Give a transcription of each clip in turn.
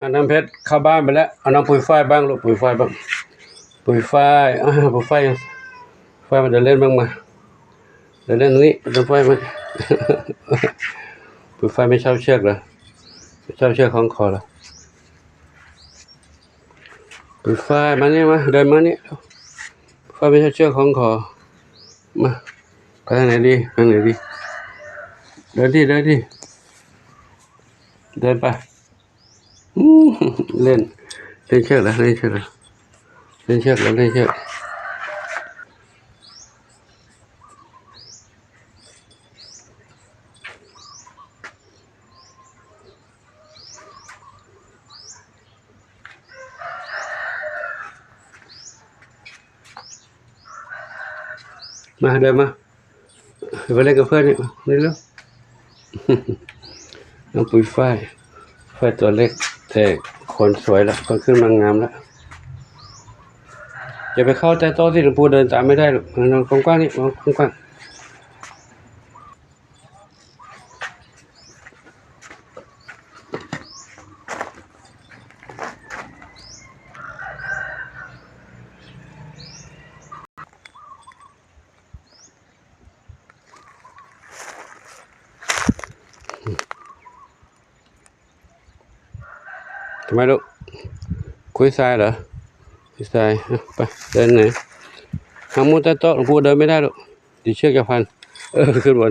ອາ ນ້ຳເພັດເຂົ້າບ້ານໄປແລ້ວ. ເອົານ້ອງປຸຍຝ້າຍບ້າງລູກ, ປຸຍຝ້າຍບ້າງ, ປຸຍຝ້າຍ. ອາ ປຸຍຝ້າຍ, ຝ້າຍມາເດີນຫຼິ້ນເບິ່ງມາ, ເດີນຫຼິ້ນນີ້. ປຸຍຝ້າຍມາ, ປຸຍຝ້າຍໄປເຊົ່າເຊືອກລະ, ໄປເຊົ່າເຊືອກຄ່ອງຄໍລະ. ປຸຍຝ້າຍມານີ້ມາ, ເດີນມານີ້. ຝ້າຍໄປເຊົ່າເຊືອກຄ່ອງຄໍ. ມາ, ໄປທາງໃດດີ? ທາງໃດດີ? ເດີນຕິ, ເດີນຕິ, ເດີນໄປ. ອືມ ຫຼິ້ນ ຫຼິ້ນເຊືອກລະ, ຫຼິ້ນເຊືອກລະ, ຫຼິ້ນເຊືອກລະ, ຫຼິ້ນເຊືອກ. ມາ ເດີນມາ, ໄປເຫຼັ້ນກັບເພື່ອນນີ້ ມາເລັວ. ນ້ອງປຸຍຝ້າຍ, ຝ້າຍຕົວເລັກ ແຕ່ຂົນສວຍລະ, ຂົນຂຶ້ນມາງາມລະ. ຢ່າໄປເຂົ້າໃຕ້ໂຕະທີ່ຫຼວງປູ່ເດີນຕາມໄມ່ໄດ້ລູກ, ມານອນກວ້າງໆນີ້, ນອນກວ້າງໆ. ທຳໄມລູກ? ຄຸຍຊາຍເຫຼື? ຄຸຍຊາຍ. ອະ ໄປ ເດີນເລີຍ. ຫ້າມມຸດໃຕ້ໂຕະ, ຫຼວງປູ່ເດີນໄມ່ໄດ້ລູກ. ຕິດເຊືອກຈະພັນ. ເອີ ຂຶ້ນບົນ,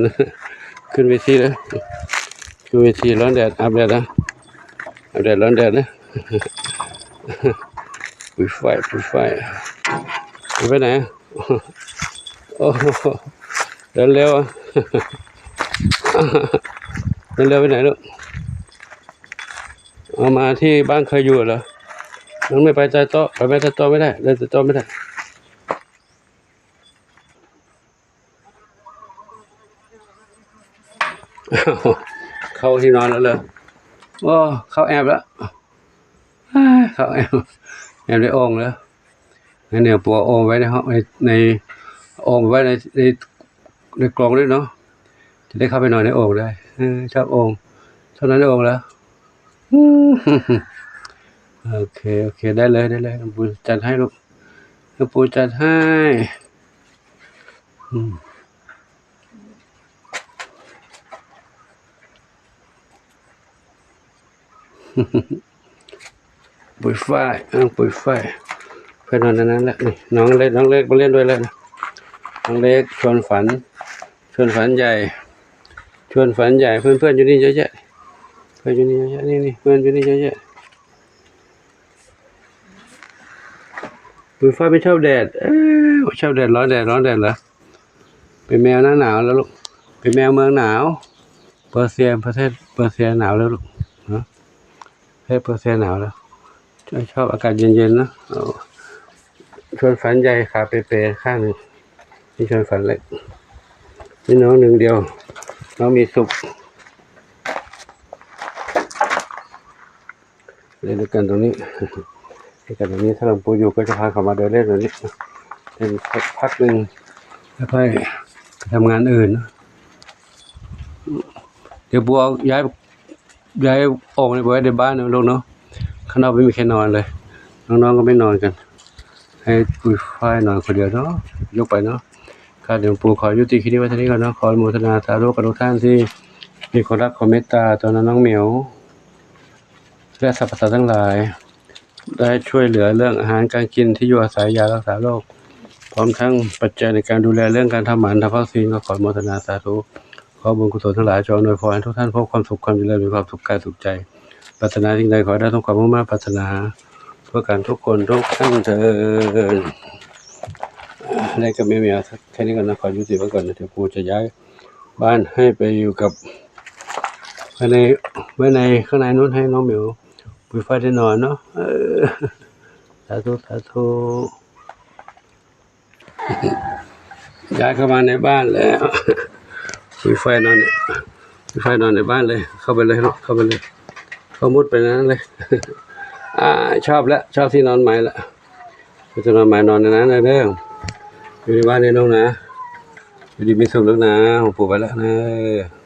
ຂຶ້ນເວທີເລີຍ, ຂຶ້ນເວທີ. ຮ້ອນແດດ, ອາບແດດນະ, ອາບແດດ, ຮ້ອນແດດນະ. ປຸຍຝ້າຍ, ປຸຍຝ້າຍ. ໄປໄຫນ? ໂອ້ ເດີນເລັວ, ເດີນເລັວໄປໄຫນລູກ? ເອົາ ມາທີ່ບ້ານເຄີຍຢູ່ເຫຼື? ມັນໄມ່ໄປໃຕ້ໂຕະ, ໄປແມ່ນໃຕ້ໂຕະໄມ່ໄດ້, ເດີນໃຕ້ໂຕະໄມ່ໄດ້. ເຂົ້າທີ່ນອນແລ້ວເລີ. ໂອ້ ເຂົ້າແອບແລ້ວ, ເຂົ້າແອບ, ແອບໃນໂອ່ງແລ້ວ. ໃນແນວປົວໂອ່ງໄວ້ໃນຫ້ອງ, ໃນ ໃນໂອ່ງໄວ້ໃນ ໃນ ໃນກຣອງເດ້ເນາະ, ຈະໄດ້ເຂົ້າໄປນອນໃນໂອ່ງໄດ້. ເອີ ຊອບໂອ່ງ, ຊອບນອນໃນໂອ່ງແລ້ວ. ໂອເຄ ໂອເຄ ໄດ້ເລີຍ ໄດ້ເລີຍ. ຫຼວງປູ່ຈັດໃຫ້ລູກ, ຫຼວງປູ່ຈັດໃຫ້. ອືມ ປຸຍຝ້າຍ, ເອີ ປຸຍຝ້າຍ. ເພິ່ນນອນໃນນັ້ນແຫຼະ. ນີ້ ນ້ອງເລັກ, ນ້ອງເລັກມາຫຼິ້ນດ້ວຍແລ້ວນະ. ນ້ອງເລັກຊວນຝັນ, ຊວນຝັນໃຫຍ່, ຊວນຝັນໃຫຍ່. ເພື່ອນໆຢູ່ນີ້ເຍາະແຍະ, ເພື່ອນຢູ່ນີ້ເຍາະແຍະ. ນີ້ໆ ເພື່ອນຢູ່ນີ້ເຍາະແຍະ. ປຸຍຝ້າຍໄປເຊົ່າແດດ. ເອີ ເຊົ່າແດດ, ຮ້ອນແດດ, ຮ້ອນແດດເຫຼື? ເປັນແມວໜ້າໜາວແລ້ວລູກ, ເປັນແມວເມືອງໜາວ. ເປີເຊຍ, ປະເທດເປີເຊຍໜາວແລ້ວລູກ, ເນາະ, ປະເທດເປີເຊຍໜາວແລ້ວ. ຊອບອາກາດເຢັນໆນະ. ເອົາ ຊວນຝັນໃຫຍ່ ຂາເປໆຂ້າງໜຶ່ງ, ມີຊວນຝັນເລັກ, ມີນ້ອງໜຶ່ງດຽວ, ນ້ອງມີສຸກ. ເລນດ້ວຍກັນຕົງນີ້, ເລນດ້ວຍກັນຕົງນີ້. ຖ້າຫຼວງປູ່ຢູ່ກໍຈະພາເຂົາມາເດີນເລນຕົງນີ້ ເປັນພັກໜຶ່ງ ແລ້ວຄ່ອຍໄປທຳງານອື່ນ. ດຽວປູ່ເອົາ ຍ້າຍ ຍ້າຍໂອ່ງນີ້ໄປໄວ້ໃນບ້ານນະລູກເນາະ, ຂ້າງນອກບໍ່ມີໃຜນອນເລີຍ, ນ້ອງໆກໍໄປນອນກັນ, ໃຫ້ປຸຍຝ້າຍນອນຄົນດຽວເນາະ, ຍົກໄປເນາະ. ຂ້າ ຫຼວງປູ່ຂໍຍຸຕິຄລິບນີ້ໄວ້ເທົ່ານີ້ກ່ອນເນາະ. ຂໍອະນຸໂມທະນາສາທຸກັບທຸກທ່ານທີ່ມີຄວາມຮັກຄວາມເມດຕາຕໍ່ນ້ອງໝຽວ ແລະ ສັບພະສັດທັງຫຼາຍ, ໄດ້ຊ່ວຍເຫຼືອເລື່ອງອາຫານການກິນ, ທີ່ຢູ່ອາໄສ, ຢາລັກສາໂລກ, ພ້ອມທັງປັດໄຈໃນການດູແລເລື່ອງການທຳໝັນທຳພາກຊີນ, ກໍຂໍອະນຸໂມທະນາສາທຸ. ຂໍບຸນກຸສົນທັງຫຼາຍຈົ່ງອຳນວຍພອນໃຫ້ທຸກທ່ານພົບຄວາມສຸກຄວາມຈະເລີນ, ມີຄວາມສຸກກາຍສຸກໃຈ, ປາດຖະໜາສິ່ງໃດຂໍໃຫ້ໄດ້ສົມຄວາມມຸ່ງມາດປາດຖະໜາ ເພື່ອກັນທຸກຄົນທຸກທ່ານເທີ້ນ. ໄດ້ກັບແມ່ໝຽວແຄ່ນີ້ກ່ອນນະ, ຂໍຍຸຕິໄວ້ກ່ອນນະ. ດຽວປູ່ຈະຍ້າຍບ້ານໃຫ້ໄປຢູ່ກັບ ໄວ້ໃນ ໄວ້ໃນ ຂ້າງໃນນູ້ນ, ໃຫ້ນ້ອງໝຽວປຸຍຝ້າຍໄດ້ນອນເນາະ. ເອີ ສາທຸ ສາທຸ. ຍ້າຍເຂົ້າມາໃນບ້ານແລ້ວ, ປຸຍຝ້າຍນອນ ປຸຍຝ້າຍນອນໃນບ້ານເລີຍ. ເຂົ້າໄປເລີຍລູກ, ເຂົ້າໄປເລີຍ, ເຂົ້າມຸດໄປໃນນັ້ນເລີຍ. ອາ ຊອບແລ້ວ, ຊອບທີ່ນອນໃໝ່ແລ້ວ. ເພິ່ນຈະນອນໃໝ່ ນອນໃນນັ້ນເດີ. ຢູ່ໃນບ້ານເດີລູກນະ, ຢູ່ດີມີສຸກລູກນະ, ຂອບຄຸນຫຼາຍເດີ.